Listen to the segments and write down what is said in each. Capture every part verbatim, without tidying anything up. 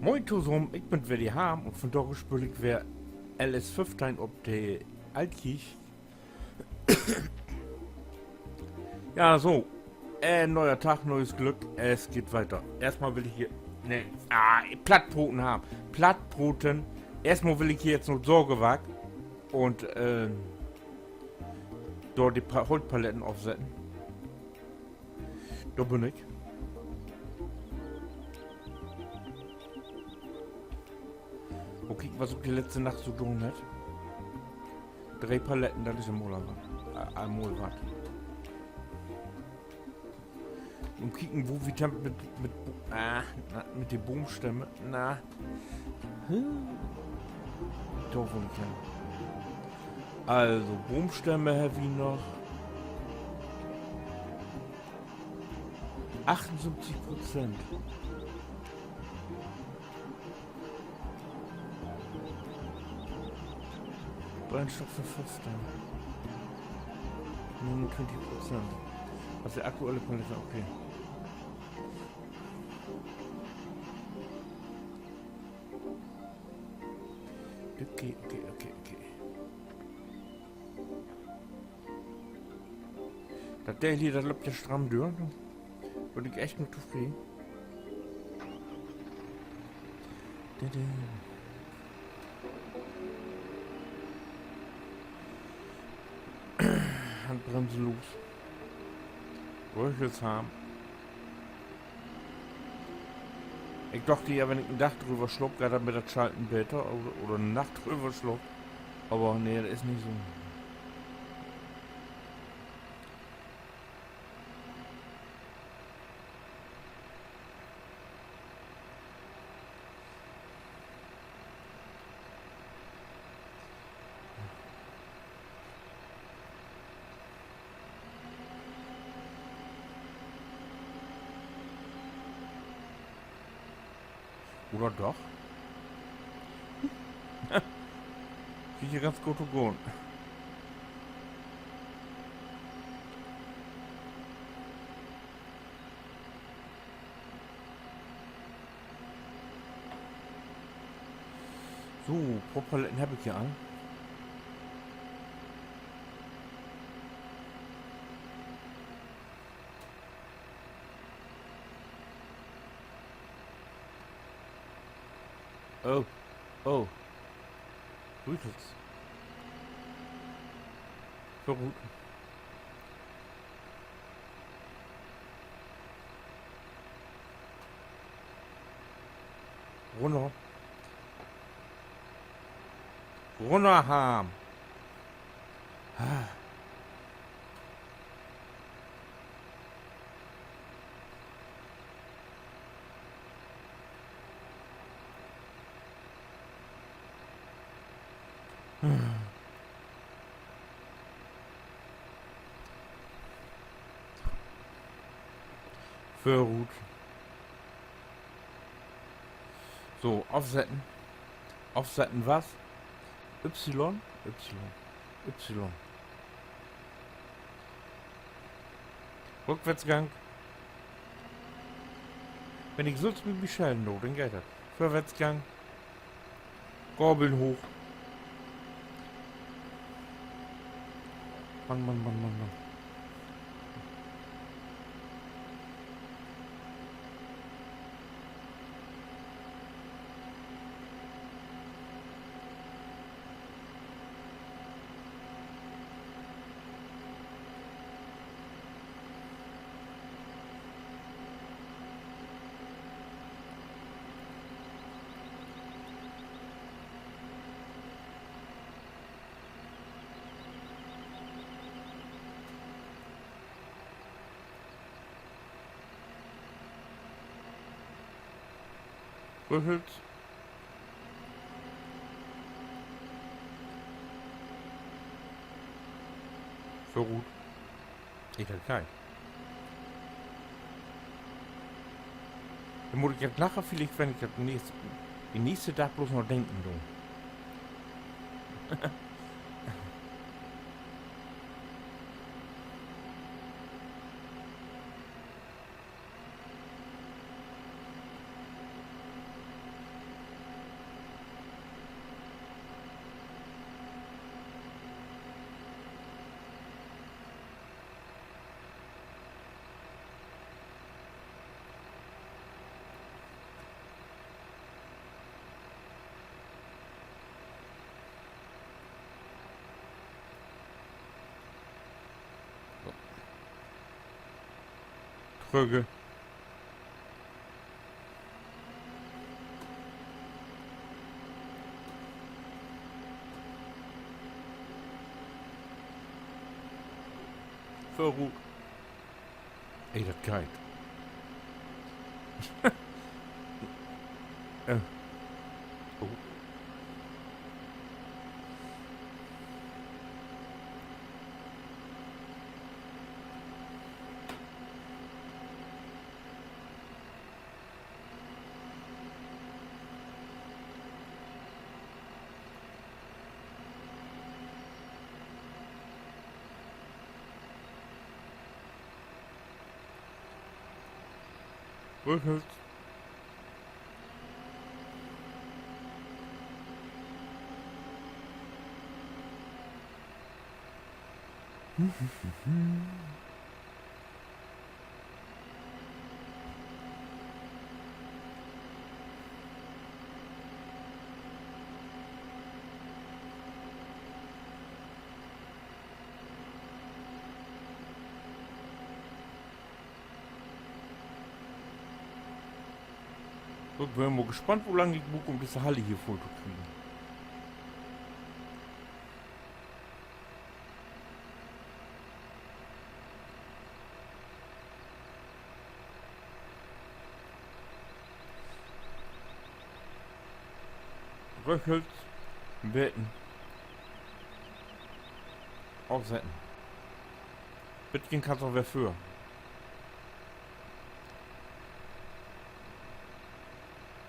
Moin tosamen, ik bün weer de Harm un vundaag speel ik weer L S föffteihn op de Altkirch. Ja, so. Äh, neuer Tag, neues Glück. Es geht weiter. Eerstmal will ik hier, nee, ah, Plattproten, Harm. Plattproten. Eerstmal will ik hier jetzt noch Sorgewark un, äh, dor de Pa-, Holtpaletten ofsetten. Dor bün ik. Mal kieken, wat sik de letzte Nacht so doon hett. Dree Paletten, dat is al mal wat. Äh, al mal wat. Un kieken, wo wi denn mit, mit, Bo-, ah, na, mit de Boomstämme, na. Hm. Dor wull ik hen. Also, Boomstämme hebb wi noch. Achtunsiebzig Prozent. Brennstoff för föffteihn. Negenuntwintig Prozent. Also aktuelle Palette, okay. Okay, okay, okay, okay. Dat Deel hier, dat löppt ja stramm dör, ne? Bün ik echt mit tofreden. Dede. Handbremse los. Röchels harm. Ik docht ja, wenn ik en Dag dröver slaap, geiht dat mit dat Schalten beter, oder, oder 'ne Nacht dröver slaap. Aver nee, dat is nich so. Oder doch? Süht ja ganz goot to gahn. So, poor Paletten heff ik hier al. Oh, oh. Rütels. Vörut. Runner. Runner, Harm. Ah. Vörut. So, afsetten. Afsetten wat? Ypsilon? Ypsilon. Ypsilon. Rückwärtsgang. Wenn ik sülvst mit mi schellen do, denn geiht dat. Vörwärtsgang. Gabeln hooch. Mann, Mann, Mann, Mann, Mann. Rüchels. So goot. Ik heff Tiet. Denn mutt ik dat naher villicht, wenn ik dat nächst-, de nächste Dag bloots noch denken doon. Brügge. Vörut. Ey, dat geiht. Äh. Oh. Wo is dat? Ik bün mal gespannt, wo lang ik bruuk, üm disse Hall hier vull to kriegen. Röchelt. Beten. Afsetten. Beten kannst noch weer vör.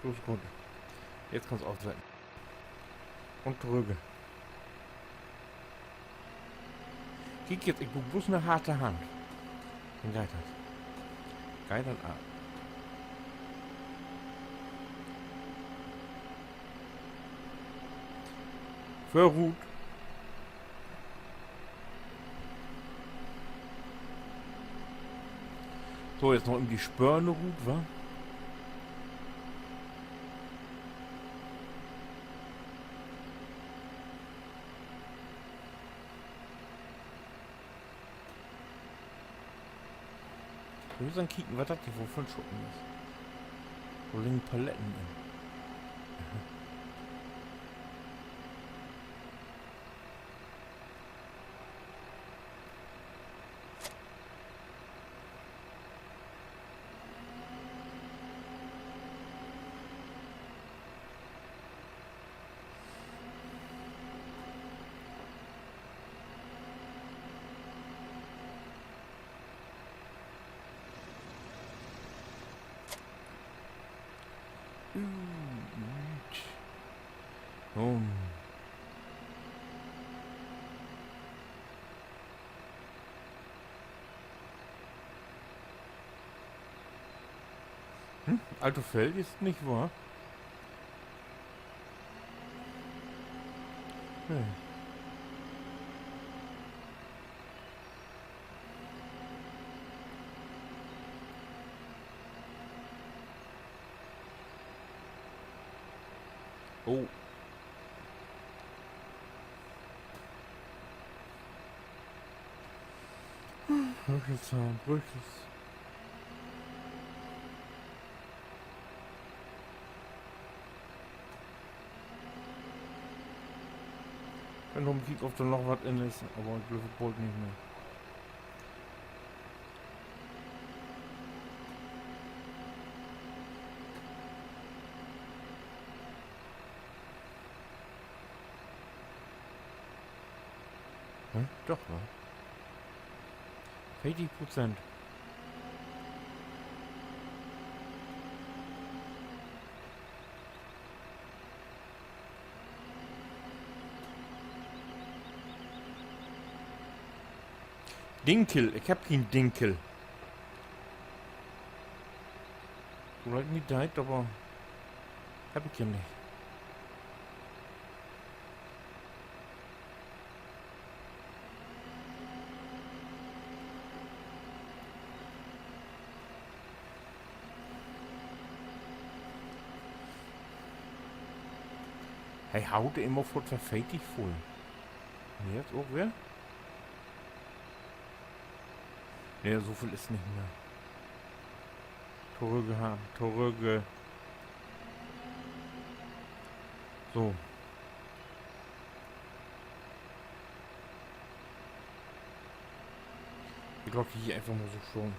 So is goot. Jetzt kannst afsetten. Un trügge. Kiek jetzt, ik bruuk bloots 'ne harte Hand. Denn geiht dat. Geiht dat af. Vörut. So, jetzt noch üm de Spöörn rut, wa? Wi mööt mal kieken, wat dat hier woll för 'n Schuppen is. Dor liggen Paletten in. Ut. Hm. Hm, alltoveel is 't nich, wa? Nee. Oh. Brötchens, ja, Brötchens. Wenn noch mal kieken, of dor noch wat in is, aver ik glööv, bold nich mehr. Hm, doch, wa? Veertig Prozent. Dinkel, ik hebb keen Dinkel. So leid mi deit, aver hebb ik ja nich. He haut immer foort veer veertig vull. Un nu ok weer? Nee, so veel is nich mehr. Torügge, torügge. So. Ik glööv, hier eenfach mal so stahn.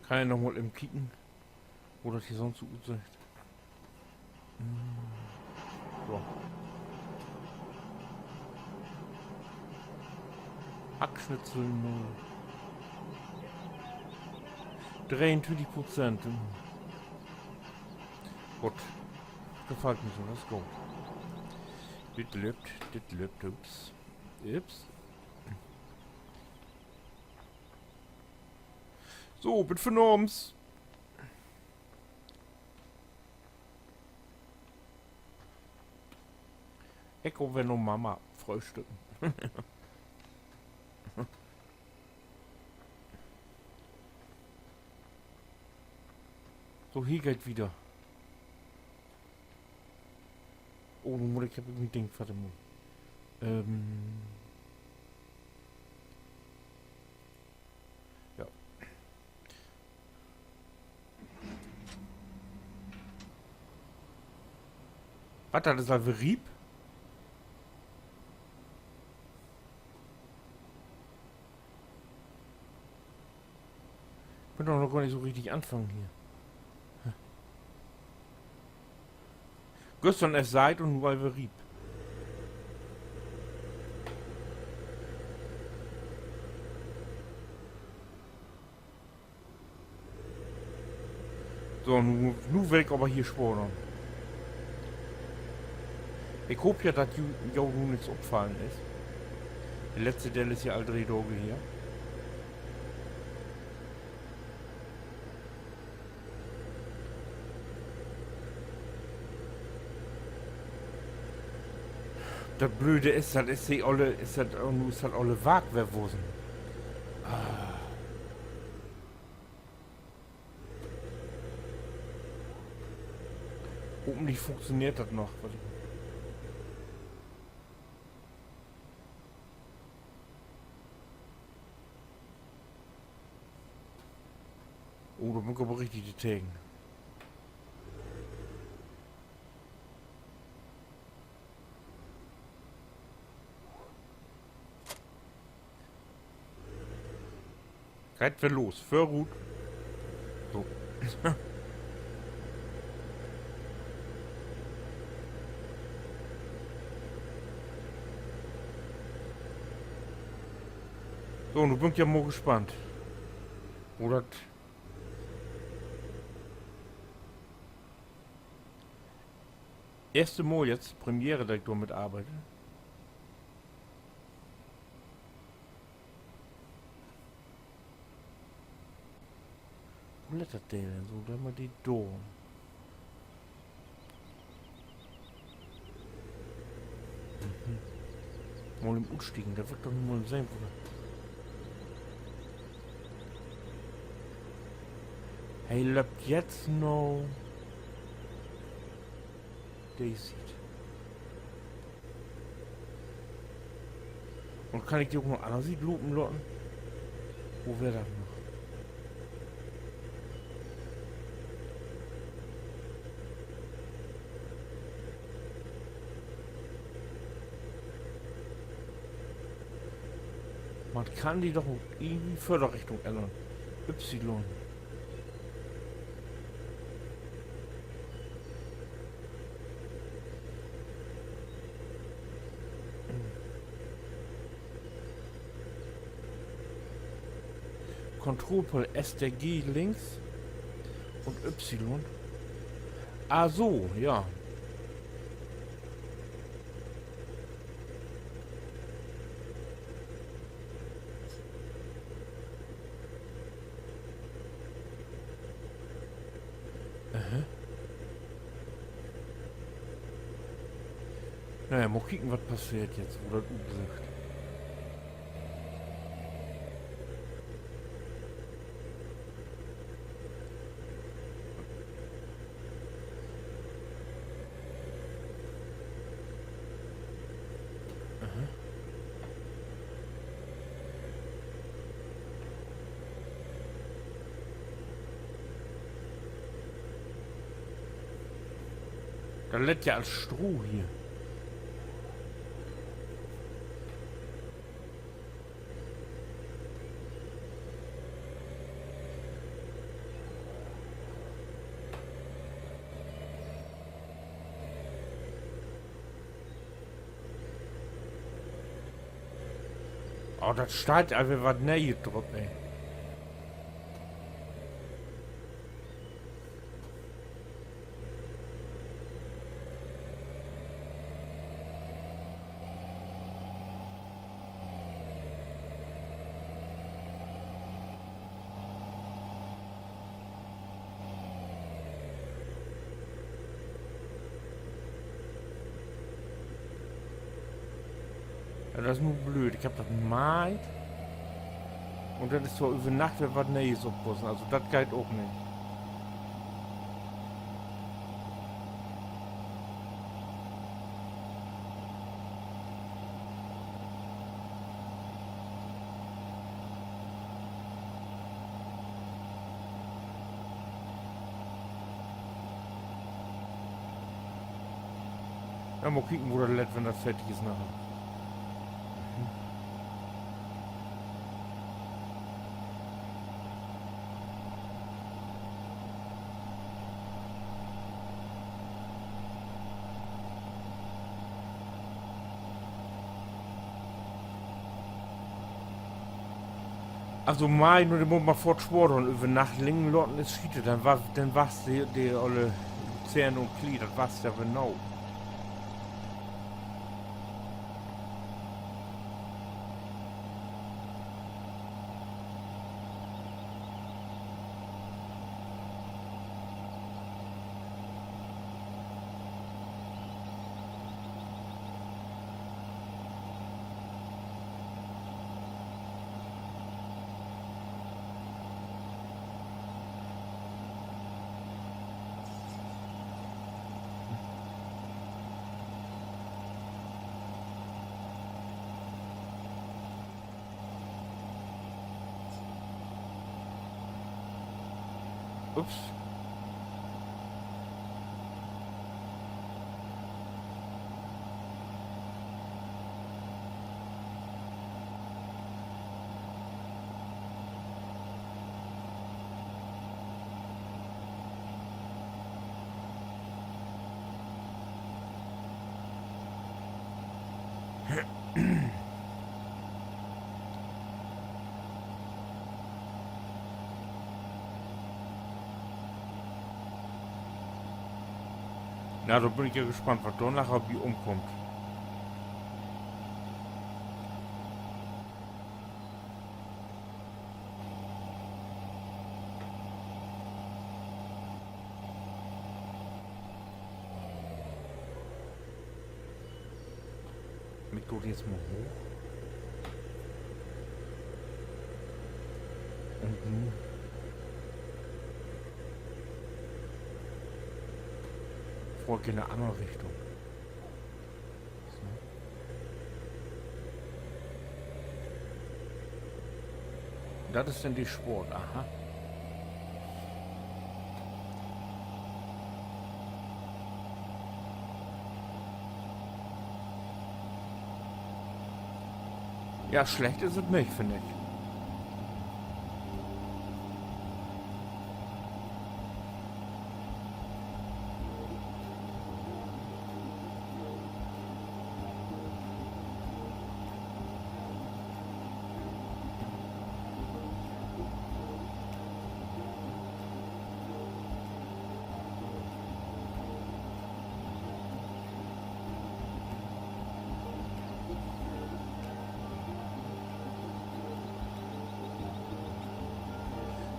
Kann ja noch mal even kieken, wo dat hier sonst so utsüht. So. Hackschnitzel null. Dreeuntwintig Prozent. Goot. Gefallt mi so, dat is goot. Dit löppt, dit löppt, ups. Ups. So, bit vernahms. Ik gah weer na Mama fröhstücken. So, hier geiht dat wieder. Oh, nu mutt ik, heff ik mien Ding, wart mal. Ähm. Ja. Wat, dat is al weer riep? Ik bün doch noch gor nich so richtig anfangen hier. Güstern eerst seiht un nu al weer riep. So, nu, nu will ik aver hier sporen. Ik hoop ja, dat ju, jo nu nix opfallen is. De letzte Deel is ja al dree Daag her. Dat Blöde is, dat is de olle, is dat, nu is dat olle Wark weer wussen. Ah. Hopentlich funktioneert dat noch. Wat ik, oh, dor bün ik aver richtig tegen. Geiht weer los. Vörut. So. So, nu bün ik ja mal gespannt, wo dat eerste Mal jetzt, Premiere, dat ik dor mit arbeide. Wo lett dat Deel denn so? Denn mal de dor. Mhm. Mal even utstiegen, dat wüllt wi doch nu mal sehn, wo dat. He löppt jetzt na de Siet. Un kann ik de ok na anner Siet lopen laten? Wo weer dat noch? Man kann de doch ok irgendwie Vörderrichtung ännern. Ypsilon. Control-Pult, S T G links un Ypsilon. Ah, so, ja. Aha. Na ja, mal kieken, wat passeert jetzt, wo dat utsücht. Dat lett ja as Stroh hier. Oh, dat steiht al weer wat Nee'et drop, ey. Ja, dat is nu blööd. Ik heff dat meiht. Un denn is dor över Nacht weer wat Nee'es opwussen. Also, dat geiht ok nich. Ja, mal kieken, wo dat lett, wenn dat fertig is naher. Also, mei, nu, de mutt man foorts swoor doon, över Nacht liggen laten is Schiete, denn wa-, denn wasst de, de olle Luzern un Klee, dat wasst ja weer nau. Ups. Na, dor bün ik ja gespannt, wat dor naher bi ümkummt. Ik gah nu eerst mal hooch. Un nu fohr ik in de anner Richtung. So. Dat is denn de Spoor, aha. Ja, slecht is dat nich, finn ik.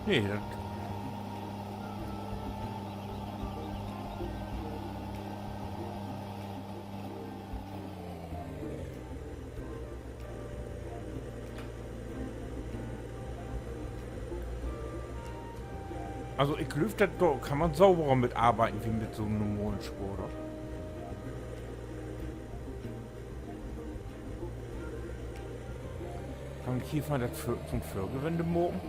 Nee, dat Also, ik glööv, dat, dor kann man sauberer mit arbeiden wie mit so'n normalen Spoor. Kann ik hier vun dat Vör-, vun Vörgewende maken?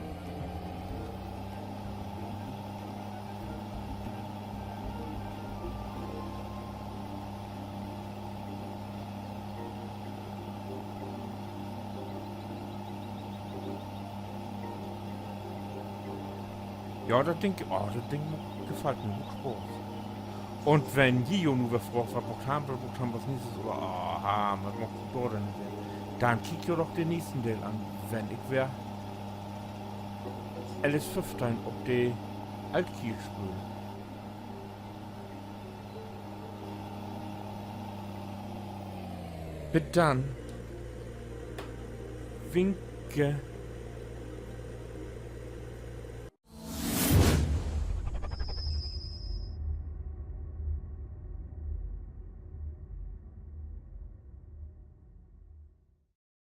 Ja, dat Ding, oh, dat Ding maakt, gefallt mi, maakt Spaaß. Un wenn ji jo nu weer fraagt, wat maakt wi, wat maakt wi as nächstes, oder, ah, wat maakt wi dor denn weer, denn kiekt jo doch den nächsten Deel an, wenn ik weer L S föffteihn op de Altkiek speel. Bit denn. Winke.